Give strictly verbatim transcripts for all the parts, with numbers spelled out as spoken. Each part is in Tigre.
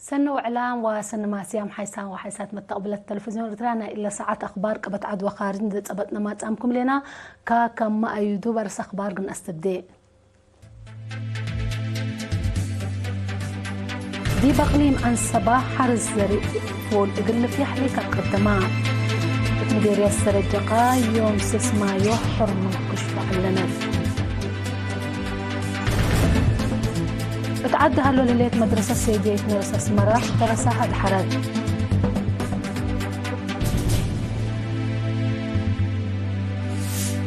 ሰኒ ወዕላም ወሰኒ ማስያም ሓይሳን ወሓይሳት መተቅብለት ተለፍዝዮን ኤርትርያ፣ ናይ እለ ሰዓት አኽባር ቅበት ዐድ ወካርጅ እንዴ ጸበጥነ ማጽአምኩም ሌና። ከከመ አዩዱ በርስ አኽባር ግን አስተብዴ። ዲብ አቅሊም ዐንሰበ ሐርስ ዘርእ ፎል እግል ልፍያሕ ሊከ ቀደመ። እት ምዴርየት ሰረጀቀ ዮም ስስ ማዮ ሕር ምን ክሽፍ ዐለነት። እት ዐዲ ሀሎ ለህሌት መድረሰት ሴድየይት ነርስ አስመረ ደረሰ አድሐረት።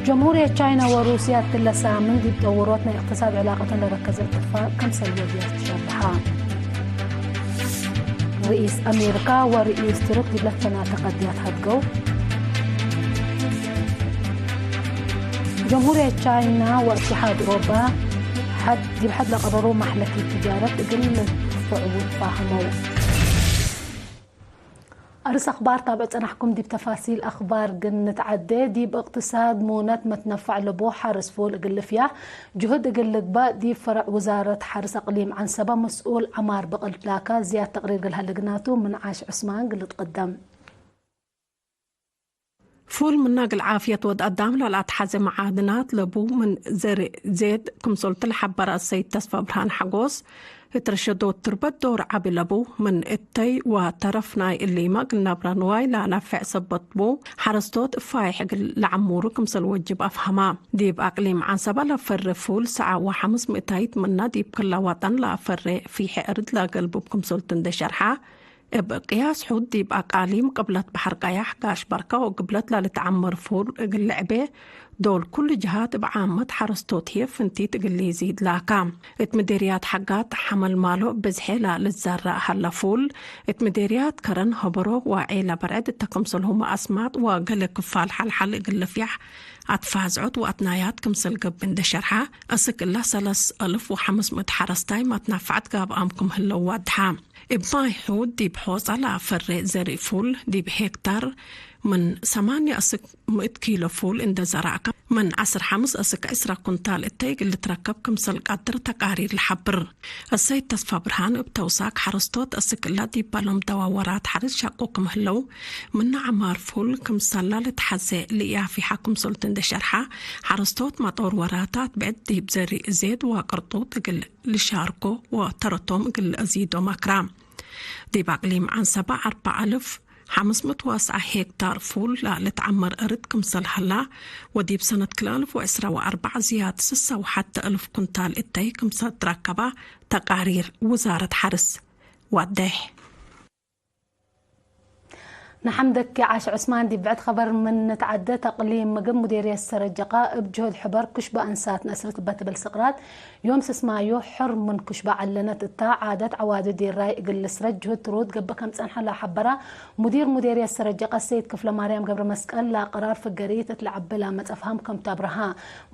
ጀምሁርየት ቻይና ወሩስያ እትለ ሳምን ዲብ ጠውሮት ናይ እቅትሳድ ዕላቀተን ለረከዘ እትፋቅ ክምሰል ወድያት ትሸርሐ። ርኢስ አሜሪካ ወርኢስ ቱርክ ዲብለ ተናተ ቀድያት ሀድገው። ጀምሁርየት ቻይና ወእትሓድ ኡሮባ ሐድ ዲብ ሐድ ለቀረሩ መሕለፊት ትጃረት እግል ልትፈዕዉ ትፋሀመው። አርስ አኽባር ታብዕ ጸናሕኩም። ዲብ ተፋሲል አኽባር ግን ንትዐዴ። ዲብ እቅትሳድ ሙነት መትነፈዕ ለቡ ሐርስ ፉል እግል ልፍያሕ ጅሁድ እግል ልግበእ ዲብ ፈረዕ ውዛረት ሐርስ አቅሊም ዐንሰበ መስኡል ዐማር ብቅል ላካ ዝያድ ተቅሪር እግል ሀለ ግናቱ ምን ዓሽ ዑስማን እግል ልትቀደም። ፉል ምነ እግል ዓፍየት ወድ አዳም ለለአትሐዜ መዓድናት ለቡ ምን ዘርእ ዜድ ክምሰልቱ ለሐበረ አሰይድ ተስፋ ብርሃን ሐጎስ፣ እት ረሸዶት ትርበት ዶር ዐቢ ለቡ፣ ምን እተይ ወተረፍ ናይ እሊመ እግል ነብረ ንዋይ ለነፍዕ ሰበት ቡ፣ ሐረስቶት እፋይሕ እግል ለዐሙሩ ክምሰል ወጅብ አፍሀመ። ዲብ አቅሊም ዐንሰበ ለፈሬ ፉል ሰዐ ወሐምስ ምእታይት ምነ ዲብ ክለ ወጠን ለፈሬ ፊሐ እርድ ለገልቡብ ክምሰልቱ እንዴ ሸርሐ፣ እብ ቅያስ ሑድ ዲብ አቃሊም ቅብለት በሐር ቀያሕ፣ ጋሽ በርከ ወግብለት ለልትዐመር ፉል እግል ልዕቤ፣ ዶል ኩሉ ጀሃት እብ ዓመት ሐረስቶት ህዬ ፍንቲት እግል ኢዚድ ላካ። እት ምዴርያት ሐጋት ሐመልማሎ ብዝሔ ለልትዘረእ ሀለ ፉል፣ እት ምዴርያት ከረን ሆበሮ ወዔለ በርዕድ እተ ክምሰልሁመ አስማጥ ወገሌ ክፋል ሐልሐል እግል ልፍያሕ አትፋዝዖት ወአትናያት ክምሰል ገብእ እንዴ ሸርሐ፣ አስክ እለ ሰለስ አልፍ ወሐምስ ምእት ሐረስታይ መትናፈዐት ጋብአም ክም ህለው ዋድሐ። እብ ማይ ሑድ ዲብ ሖጻ ለአፈሬ ዘርእ ፉል፣ ዲብ ሄክታር ምን ሰማንየ አስክ ምእት ኪሎ ፉል እንዴ ዘራእከ፣ ምን ዐስር ሐምስ አስክ ዕስራ ኩንታል እተይ እግል ልትረከብ ክምሰል ቀድር ተቃሪር ለሐብር። አሰይድ ተስፋ ብርሃን እብ ተውሳክ ሐረስቶት አስክ እለ ዲብ በሎም ደዋ ወራት ሐርስ ሸቁ ክም ህለው፣ ምነ ዐማር ፉል ክምሰል ለልትሐዜ ለኢአፊሐ ክምሰልቱ እንዴ ሸርሐ፣ ሐረስቶት መጦር ወራታት ብዕድ ዲብ ዘርእ ዜድ ወቅርጡጥ እግል ልሻርኮ ወተረቶም እግል ለአዚዶ መክራ። ዲብ አቅሊም ዐንሰበ አርበዕ አልፍ ሐምስ ምእት ወአስዐ ሄክታር ፉል ለልትዐመር እርድ ክምሰል ሀላ፣ ወዲብ ሰነት ክልኤ አልፍ ወዕስራ ወአርበዕ ዝያድ ስሳ ወሐተ አልፍ ኩንታል እተይ ክምሰል ትረከበ ተቃሪር ውዛረት ሐርስ ወዴሕ። ነሐምደኪ ዓሽ ዑስማን። ዲብ ብዕድ ኸበር ምን ንትዐዴ፣ ተቅሊም ምግብ ሙዴርየት ሰረጀቀ እብ ጅሁድ ሕበር ኩሽበ አንሳት ነስርት እበ ትብል ስቅራት ዮም ስስ ማዮ ሕር ምን ኩሽበ ዐለነት እታ፣ ዓደት ዐዋዲ ዴራይ እግል ልስረጅ ጅሁድ ትሩድ ገብእ ከም ጸንሐ ለሐበረ ሙዲር ሙዴርየት ሰረጀቀ ሰይድ ክፍለማርያም ገብረመስቀል፣ ለቅራር ፍገሪት እት ለዐቢ ለመጽአ ፍሀም ከምቱ አብረሃ።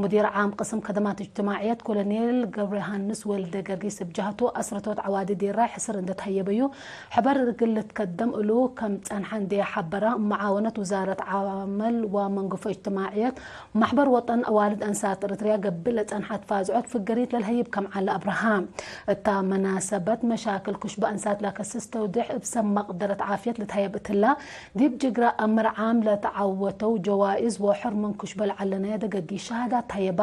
ሙዲር ዓም ቅስም ከደማት እጅትማዕየት ኮሎኔል ገብረዮሃንስ ወልደገርጊስ እብ ጀህቱ፣ አስረቶት ዐዋዲ ዴራይ ሕስር እንዴ ተሀየበዩ፣ ሕበር እግል ልትከደም እሉ ከም ጸንሐ እንዴ ሐበረ፣ መዓወነት ውዛረት ዐመል ወመንገፎ እጅትማዕየት፣ ማሕበር ወጠን አዋልድ አንሳት ኤረትርያ ገብእ ለጸንሐት ፋዝዖት ፍገሪት ለልሀይብ ከም ዐለ አብርሃ። እታ መናሰበት መሻክል ኩሽበ አንሳት ለከስስ ተውዴሕ እብ ሰብ መቅደረት ዓፍየት ልትሀየብ እትላ፣ ዲብ ጅግረ አምር ዓም ለተዐወተው ጀዋይዝ ወሕር ምን ኩሽበ ለዐለነየ ደገጊ ሸሃዳት ተሀየባ።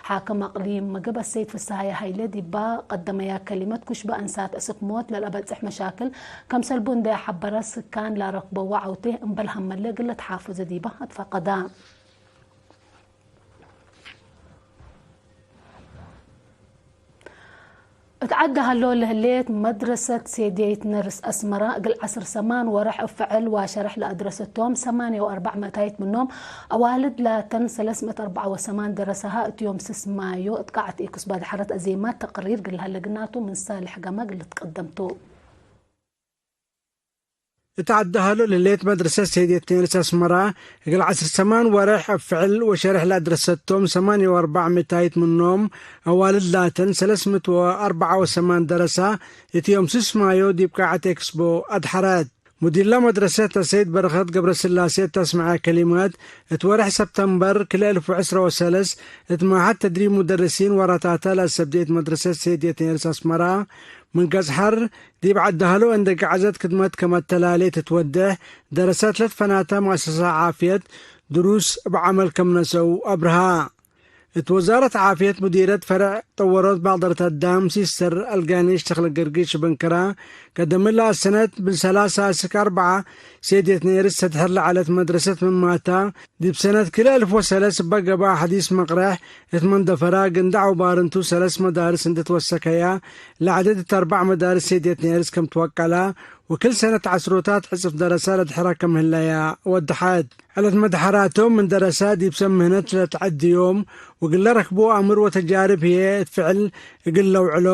ሓክም አቅሊም ምግብ አሰይድ ፍስሃየ ሀይለ ዲባ ቀደመያ ከሊመት፣ ኩሽበ አንሳት እስክ ሞት ለለአበጽሕ መሻክል ከምሰልቡ እንዴ ሐበረ፣ ስካን ለረክበወ ዐውቴ እምበል ሀመለ እግል ለትሓፍዞ ዲባ አትፈቀዳ። እት ዐዲ ሀሎ ለህሌት መድረሰት ሴድየይት ነርስ አስመረ፣ እግል ዐስር ሰማን ወርሕ እብ ፍዕል ወሸርሕ ለአድረሰቶም ሰማንየ ወአርበዕ ምእታይት ምኖም አዋልድ ላተን፣ ሰለስ ምእት አርበዕ ወሰማን ደረሰሃ። እት ዮም ስስ ማዮ እት ቃዐት ኤክስቦ አድሐረት አዜማት ተቅሪር እግል ሀለ ግናቱ ምን ሳልሕ ገመ እግል ልትቀደም ቱ። እት ዐዲ ሀሎ ለህሌት መድረሰት ሴድየይት ነርስ አስመረ፣ እግል ዐስር ሰማን ወርሕ እብ ፍዕል ወሸርሕ ለአድረሰቶም ሰማንየ ወአርበዕ ምእታይት ምኖም አዋልድ ላተን፣ ሰለስ ምእት ወአርበዕ ወሰማን ደረሰ፣ እት ዮም ስስ ማዮ ዲብ ቃዐት ኤክስቦ አድሐረት። ሙዲርለ መድረሰት አሰይድ በረኸት ገብረስላሴ እት አስመዐ ከሊመት፣ እት ወርሕ ሰብተምበር ክልኤ አልፍ ወዕስራ ወሰለስ፣ እት መዓሀድ ተድሪብ ሙደርሲን ወራታተ ለአሰብዴት መድረሰት ሴድየይት ነርስ አስመረ፣ ምን ገጽ ሐር ዲብ ዐድ ደህሎ እንዴ ገዐዘት ክድመት ከመተላሌ ትትወዴሕ ደረሰት ለትፈናተ መአሰሳ ዓፍየት ድሩስ እብ ዐመል ከም ነሰው አብርሃ። እት ወዛረት ዓፍየት ሙዲረት ፈርዕ ጠወሮት መቅደረት አዳም ሲስተር አልጋኔሽ ተክለ ገርጊሽ እብ እንክራ፣ ቀደም እለ አሰነት ምን ሰላሳ እስክ አርበዓ ሴድየት ኔርስ ተድሕር ለዐለት መድረሰት ምማታ፣ ዲብ ሰነት ክልኤ አልፍ ወሰለስ እበ ገብአ ሐዲስ መቅረሕ እት መንደፈራ፣ ግንዳዕ ወባርንቱ ሰለስ መዳርስ እንዴ ትወሰከያ፣ ለዐደድ እት አርበዕ መዳርስ ሴድየት ኔርስ ከም ትወቀላ፣ ወክል ሰነት ዐስሮታት ዕጽፍ ደረሰ ለድሐራ ከም ህለያ ወደሐት። ዕለት መድሐራቶም ምን ደረሰ ዲብ ሰብ ምህነት ለትዐድዮም፣ ወእግል ለረክቦ አምር ወተጃርብ ህዬ እት ፍዕል እግል ለውዕሎ፣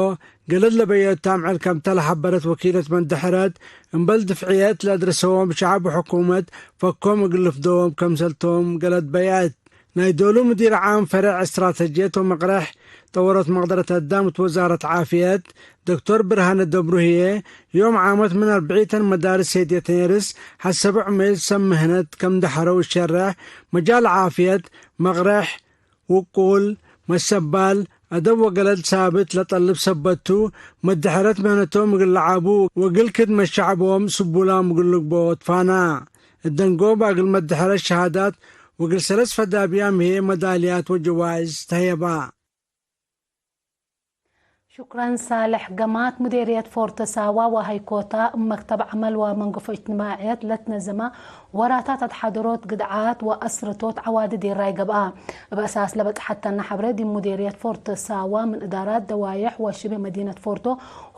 ገለድ ለበየቱ አምዕል ከምተ ለሐበረት ወኪለት መድሐረት፣ እምበል ድፍዕየት ለአድረሰዎም ሸዐብ ወሕኩመት ፈኮም እግል ልፍደዎም ከምሰልቶም ገለድ በየአት። ናይ ዶሉ ሙዲር ዓም ፈሬዕ እስትራተጅየት ወመቅረሕ ጠወሮት መቅደረት አዳም እት ወዛረት ዓፍየት፣ ዶክቶር ብርሃነ ደብሩ ህዬ፣ ዮም ዓመት ምን አርብዒተን መዳርስ ሴድየት ኔርስ ሐሰብ ዕሜል ሰብ ምህነት ከም ደሐረው እሸረሕ፣ መጃል ዓፍየት፣ መቅረሕ፣ ውቁል፣ መሰባል፣ አደብ ወገለድ ሳብት ለጠልብ ሰበት ቱ፣ መድሐረት ምህነቶም እግል ለዓቡ ወእግል ክድመት ሸዕቦም ስቡላም እግል ልግብኦ ትፋና። እት ደንጎባ እግል መድሐረት ሸሃዳት ወእግል ሰለስ ፈዳብያም ህዬ መዳልያት ወጀዋይዝ ተህየባ። ሹክረን ሳልሕ ገማት፣ ሙዴርየት ፎርት ሳዋ ወሀይኮታ እብ መክተብ ዐመል ወመንገፎ እጅትማዕየት ለትነዘመ ወራታት አትሓደሮት ግድዓት ወአስርቶት ዐዋዲ ዴራይ ገብአ። እብ አሳስ ለበጽሐተነ ሐብሬ፣ ዲብ ሙዴርየት ፎርት ሳዋ ምን እዳራት ደዋዬሕ ወሽቤ መዲነት ፎርቶ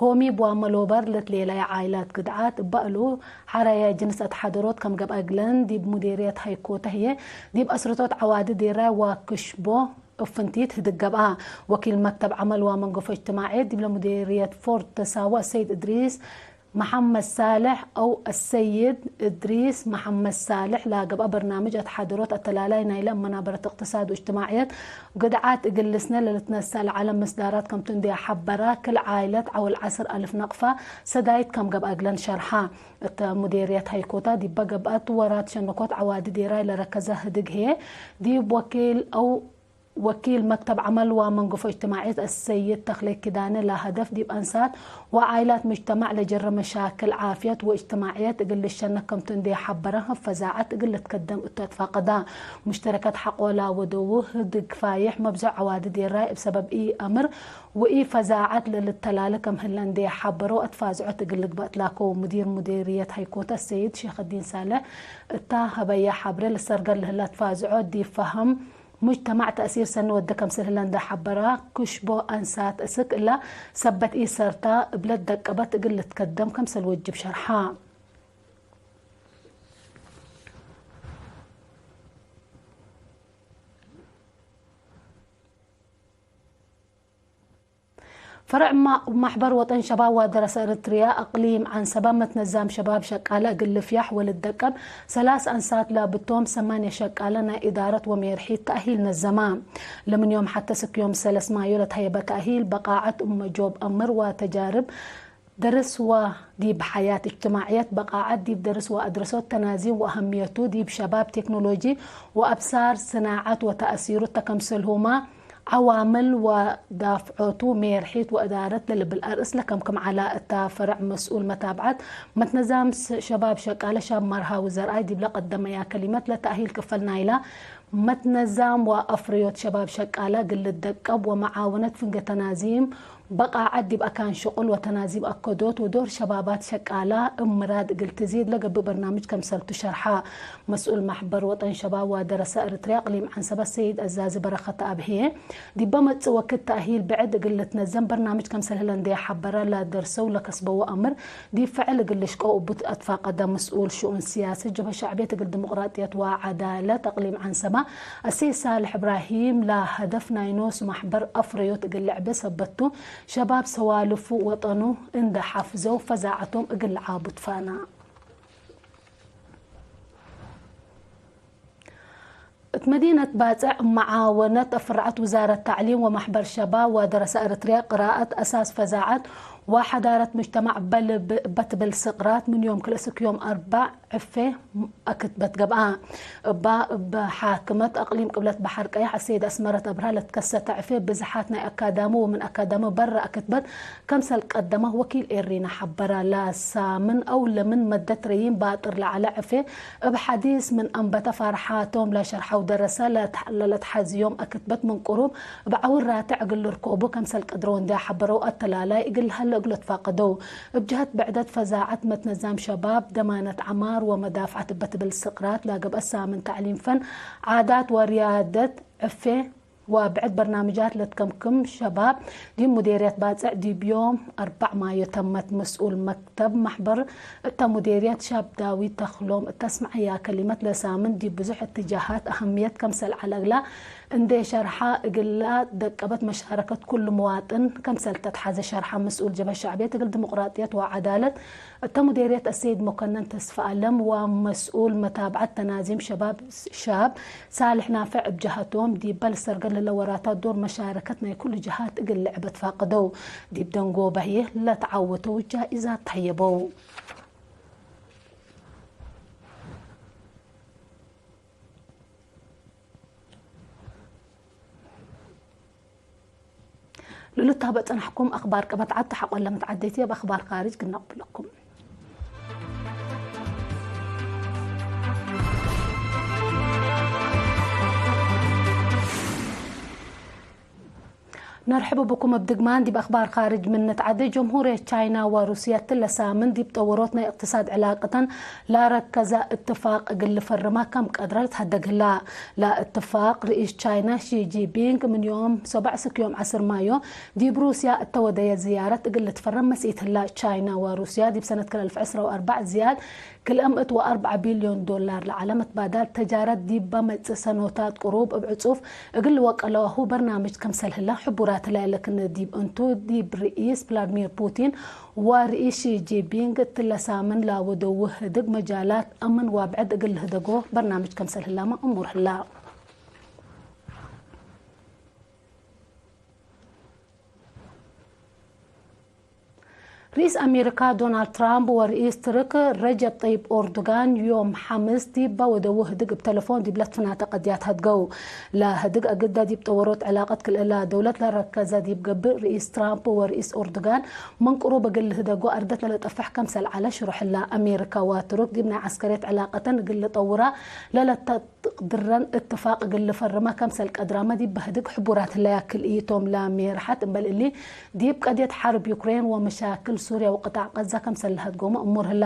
ሆሚብ ወመሎበር ለትሌለየ ዓይላት ግድዓት እበ እሉ ሐረየ ጅንስ አትሓደሮት ከም ገብአ እግለን፣ ዲብ ሙዴርየት ሀይኮተ ህዬ ዲብ አስርቶት ዐዋዲ ዴራይ ወክሽቦ እብ ፍንቲት ህድግ ገብአ። ወኪል መክተብ ዐመል ወመንገፎ እጅትማዕየት ዲብለ ሙዴርየት ፎርት ሳዋ አሰይድ እድሪስ መሐመድ ሳልሕ አው አሰይድ እድሪስ መሐመድ ሳልሕ ለገብአ በርናምጅ አትሓደሮት አተላላይ ናይለ መናበረት እቅትሳድ ወእጅትማዕየት ግድዓት እግል ልስነ ለልትነሰእ ለዐለ ምስዳራት ከምቱ እንዴ ሐበራ፣ ክል ዓይለት ዐውል ዐስር አልፍ ነቅፈ ሰዳይት ከም ገብአ እግለን ሸርሐ። እተ ሙዴርየት ሀይኮታ ዲበ ገብአት ወራት ሸነኮት ዐዋዲ ዴራይ ለረከዘ ህድግ ህዬ፣ ዲብ ወኪል አው ወኪል መክተብ ዐመል ወመንገፎ እጅትማዕየት አሰይድ ተክሌ ኪዳነ ለሀደፍ ዲብ አንሳት ወዓይላት ምጅተማዕ ለጀረ መሻክል ዓፍየት ወእጅትማዕየት እግል ልሸነክ ከምቱ እንዴ ሐበረ፣ ፈዛዐት እግል ልትከደም እቱ አትፋቀዳ። ሙሽተረከት ሐቆ ላወደዉ ህድግ ፋይሕ መብዞዕ ዐዋዲ ዴራይ እብ ሰበብ ኢ አምር ወኢ ፈዛዐት ለልተላለ ከም ህለ እንዴ ሐበረው፣ አትፋዝዖት እግል ልግበእ ትላከው። ሙዲር ሙዴርየት ሀይኮተ ሰይድ ሼኸዲን ሳልሕ እታ ሀበየ ሐብሬ፣ ለሰርገል ለህለ አትፋዝዖት ዲብ ፈሀም ሙጅተማዕ ተእሲር ሰኒ ወደ ከምሰል ህለ እንዴ ሐበራ፣ ክሽቦ አንሳት እስክ እላ ሰበት ኢሰርታ እብለት ደቀበት እግል ልትከደም ከምሰል ወጅብ ሸርሓ። ፈርዕ ማ-፣ ማሕበር ወጠን ሸባብ ወደረሰ ኤረትርያ አቅሊም ዐንሰበ መትነዛም ሸባብ ሸቃለ እግል ልፍያሕ ወልትደቀብ ሰላስ አንሳት ላብቶም ሰማንየ ሸቃለ ናይ እዳረት ወሜርሒት ተእሂል ነዘማ። ለምን ዮም ሐተ እስክ ዮም ሰለስ ማዮ ለተሀየበ ተእሂል በቃዐት እመ ጆብ አምር ወተጃርብ ደርስ ወዲብ ሐያት እጅትማዕየት በቃዐት ዲብ ደርስ ወአድረሶት ተናዚም ወአህምየቱ ዲብ ሸባብ ቴክኖሎጂ ወአብሳር ስናዐት ወተአሲሩ እተ ከምሰልሁመ ዐዋምል ወዳፍዖቱ ሜርሒት ወእዳረት ለልብል አርእስ ለከምክም ዐላ። እተ ፈርዕ መስኡል መታብዐት መትነዛም ሸባብ ሸቃለ ሻብ መርሃዊ ዘርአይ ዲብለ ቀደመያ ከሊመት ለተእሂል ክፈል ናይላ መትነዛም ወአፍርዮት ሸባብ ሸቃለ እግል ልትደቀብ ወመዓወነት ፍንጌ ተናዚም በቃዐት ዲብ አካን ሽቁል ወተናዚም አከዶት ወዶር ሸባባት ሸቃለ እብ ምራድ እግል ትዚድ ለገብእ በርናምጅ ከምሰልቱ ሸርሐ። መስኡል ማሕበር ወጠን ሸባብ ወደረሰ ኤረትርያ እቅሊም ዐንሰበት ሰይድ አዛዚ በረኸት አብህየ፣ ዲበ መጽእ ወክድ ተእሂል ብዕድ እግል ልትነዘም በርናምጅ ከምሰል ህለ እንዴ ሐበረ፣ ለደርሰው ለከስበው አምር ዲብ ፍዕል እግል ልሽቀው እቡ አትፋቀደ። መስኡል ሽኡን ስያሲ ጀብሀ ሸዕብየት እግል ዲሞቅራጥየት ወዐዳለት እቅሊም ዐንሰበ አሰይድ ሳልሕ እብራሂም፣ ለሀደፍ ናይ ኖሱ ማሕበር አፍረዮት እግል ልዕቤ ሰበቱ፣ ሸባብ ሰዋልፉ ወጠኑ እንደ ሐፍዘው ፈዛዐቶም እግል ልዓቡ ትፋና። እት መዲነት ባጽዕ እብ መዓወነት አፍረዐት ውዛረት ተዕሊም ወማሕበር ሸባብ ወደረሰ ኤረትርያ ቅራአት አሳስ ፈዛዐት ወሐዳረት ሙጅተማዕ በልብ እበ ትብል ስቅራት ምን ዮም ክልኤ እስክ ዮም አርበዕ ዕፌ አክትበት ገብአ። እባ እብ ሓክመት አቅሊም ቅብለት በሐር ቀያሕ አሰይድ አስመረት አብርሃ ለትከሰተ ዕፌ ብዝሓት ናይ አካዳሚ ወምን አካዳሚ በረ አክትበት ከምሰል ቀደመ ወኪል ኤሪና ሐበረ። ለሳምን አው ለምን መደት ረይም ባጥር ለዐለ ዕፌ እብ ሐዲስ ምን አንበተ ፋርሓቶም ለሸርሐው ደረሰ ለትሐ-፣ ለለትሐዝዮም አክትበት ምን ቅሩብ እብ ዐውር ራትዕ እግል ልርኮቡ ከምሰል ቀድረው እንዴ ሐበረው አተላላይ እግል ለሀለ እግል ልትፋቀደው። እብ ጀህት ብዕደት ፈዛዐት መትነዛም ሸባብ፣ ደማነት ዐማር ወመዳፍዐት እበ ትብል ስቅራት ለገብአ ሳምን ተዕሊም ፈን፣ ዓዳት ወርያደት ዕፌ ወብዕድ በርናምጃት ለትከምክም ሸባብ ዲብ ሙዴርየት ባጽዕ ዲብ ዮም አርበዕ ማዮ ተመት። መስኡል መክተብ መሕበር እተ ሙዴርየት ሻብ ዳዊት ተክሎም እተ አስመዐያ ከሊመት ለሳምን ዲብ ብዙሕ እትጃሃት አሀምየት ከምሰል ዐለ እግላ እንዴ ሸርሐ፣ እግላ ደቀበት መሻረከት ኩሉ መዋጥን ከምሰል ተትሐዘ ሸርሐ። መስኡል ጀብሀት ሸዕብየት እግል ዲሞቅራጥየት ወዐዳለት እተ ሙዴርየት አሰይድ መኮነን ተስፈአለም ወመስኡል መታብዐት ተናዚም ሸባብ ሻብ ሳልሕ ናፍዕ እብ ጀሀቶም፣ ዲበ ልሰርገል ለህለ ወራታት ዶር መሻረከት ናይ ኩሉ ጀሀት እግል ልዕበ ትፋቅደው። ዲብ ደንጎበ ህዬ ለተዓወተው ጃኢዛት ተሀየበው። ለልታበእ ጸናሕኩም አክባር ቀበት ዐድ ተሐቆለ መትዓደይት እብ አክባር ካርጅ ግናቅብለኩም። ነርሕቡ ብኩም እብ ድግማን ዲብ አክባር ካርጅ ምን ንትዓደይ። ጀምሁርየት ቻይና ወሩስየ እትለ ሳምን ዲብ ጠወሮት ናይ እቅትሳድ ዕላቅተን ላረከዘ እትፋቅ እግል ልፈርማ ከም ቀድረ ልትሀደግ ህላ። ለእትፋቅ ርኢስ ቻይና ሺ ጂንፒንግ ምን ዮም ሰበዕ እስክ ዮም ዐስር ማዮ ዲብ ሩስያ እተ ወደየ ዝያረት እግል ልትፈረም መስኢት ህላ። ቻይና ወሩስያ ዲብ ሰነት ክልኤ አልፍ ዕስራ ወአርበዕ ዝያድ ክልኤ ምእት ወአርበዕ ቢልዮን ዶላር ለዐለ መትባዳል ተጃረት ዲበ መጽእ ሰኖታት ቅሩብ እብ ዕጹፍ እግል ልወቀለዋሁ በርናምጅ ከምሰል ህላ ሕቡራት ህላ። ለክን ዲብ እንቱ ዲብ ርኢስ ቭላድሚር ፑቲን ወርኢስ ሺ ጂንፒንግ እትለ ሳምን ለወደዉ ህድግ መጃላት አምን ወብዕድ እግል ልህደጎ በርናምጅ ከምሰል ህላመ እሙር ህላ። ርኢስ አሜሪካ ዶናልድ ትራምፕ ወርኢስ ትርክ ረጀብ ጠይብ ኦርዶጋን ዮም ሐምስ ዲበ ወደዉ ህድግ እብ ተለፎን ዲብ ለትፍናተ ቀድያት ሀድገው። ለህድግ አግደ ዲብ ጠወሮት ዕላቀት ክልኤላ ደውለት ለረከዘ ዲብ ገብእ፣ ርኢስ ትራምፕ ወርኢስ ኦርዶጋን ምን ቅሩብ እግል ልህደጎ አርደት ለለጠፍሕ ከምሰል ዐለ ሽሩሕ ህላ። አሜሪካ ወትሩክ ዲብ ናይ ዐስከርየት ዕላቀተን እግል ልጠውራ ለለተ ትቅድረን እትፋቅ እግል ልፈርመ ከምሰል ቀድራመ ዲብ በህድግ ሕቡራት ህለያ። ክልኢቶም ለሜርሐት እምበል እሊ፣ ዲብ ቀድየት ሐርብ ዩክሬን ወመሻክል ሱርያ ወቅጣዕ ቀዛ ከምሰል ለሀድጎመ እሙር ህላ።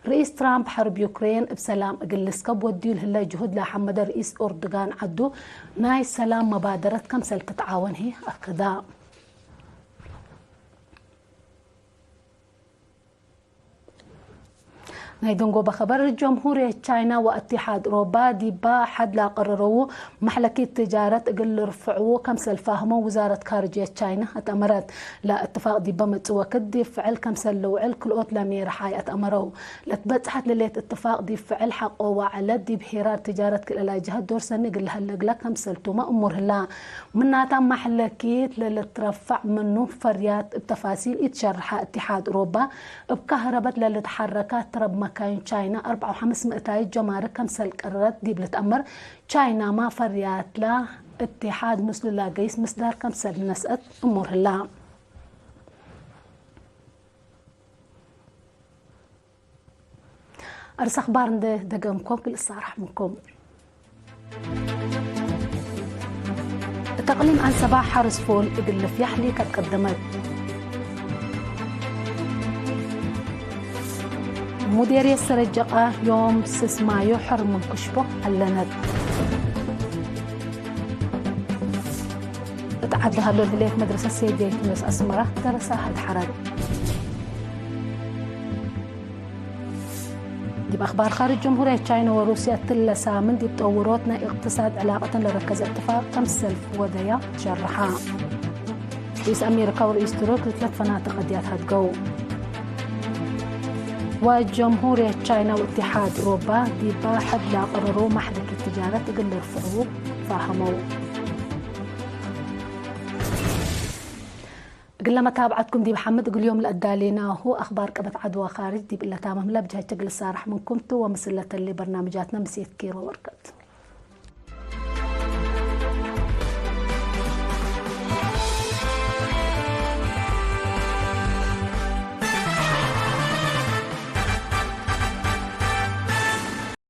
ርኢስ ትራምፕ ሐርብ ዩክሬን እብ ሰላም እግል ልስከብ ወድዩ ለህለ ጅሁድ ለሐመደ ርኢስ ኦርዶጋን ዐዱ ናይ ሰላም መባደረት ከምሰል ትትዓወን ህይ አክዳ። ናይ ደንጎበ ኸበር፣ ጀምሁርየት ቻይና ወእትሓድ ኦሮባ ዲባ ሐድ ላቀረረዉ መሕለኪት ትጃረት እግል ልርፍዕዉ ከምሰል ፋህመው ውዛረት ካርጅየት ቻይና አትአመረት። ለእትፋቅ ዲበ መጽእ ወክድ ዲብ ፍዕል ከምሰል ልውዕል ክልኦት ለሜርሓይ አትአመረው። ለትበጽሐት ለሌት እትፋቅ ዲብ ፍዕል ሐቆ ወዐለት ዲብ ሄራር ትጃረት ክልኤ ጀሀት ዶር ሰኒ እግል ለሀለ እግለ ከምሰልቱመ እሙር ህላ። ምናታ መሕለኪት ለልትረፈዕ ምኑ ፈርያት እብ ተፋሲል ኢትሸርሐ። እትሓድ ኦሮባ እብ ካህረበት ለልትሐረካ ትረብ መካይን ቻይና አርበዓ ወሐምስ ምእታይት ጀማርክ ከምሰል ቀረረት ዲብ ልትአመር፣ ቻይናመ ፈርያትላ እትሓድ ምስሉ ለገይስ ምስዳር ከምሰል ነስአት እሙር ህላ። አርስ አክባር እንዴ ደገምኮ እግል እሳረሕ ምንኩም። እት አቅሊም ዐንሰባ ሐርስ ፎል እግል ልፍያሕ ሊከት ቀደመት። ሙዴርየት ሰረጀቃ ዮም ስስ ማዮ ሐር ምን ክሽቦ ዐለነት። እት ዐድ ለሀሎ ለህሌት መድረሰት ሰይድ ዘይቱነስ አስመራ ደረሰ አድሐረት። ዲብ አክባር ካርጅ፣ ጀምሁርየት ቻይና ወሩስያ እትለ ሳምን ዲብ ጠውሮት ናይ እቅትሳድ ዕላቀተን ለረከዘ እትፋቅ ከምሰል ወደያ ትሸርሐ። ርኢስ አሜሪካ ወርኢስ ቱርክ ለትለት ፈናተ ቀድያት ሀድገው። ወጀምሁርየት ቻይና ወእትሓድ ኦሮባ ዲባ ሐድ ላቀረረው መሕለኪት ትጃረት እግል ልርፍዕዉ ፋህመው። እግለ መታብዐትኩም ዲብ ሓምድ እግል ዮም ለአዳሌናሁ አክባር ቀበት ዐድ ወካርጅ ዲብ እለ ታምም ለብጅሀቼ እግል እሳረሕ ምንኩም ቱ፣ ወምስል ለተሌ በርናምጃትነ ምሴት ኬር ወበርከት።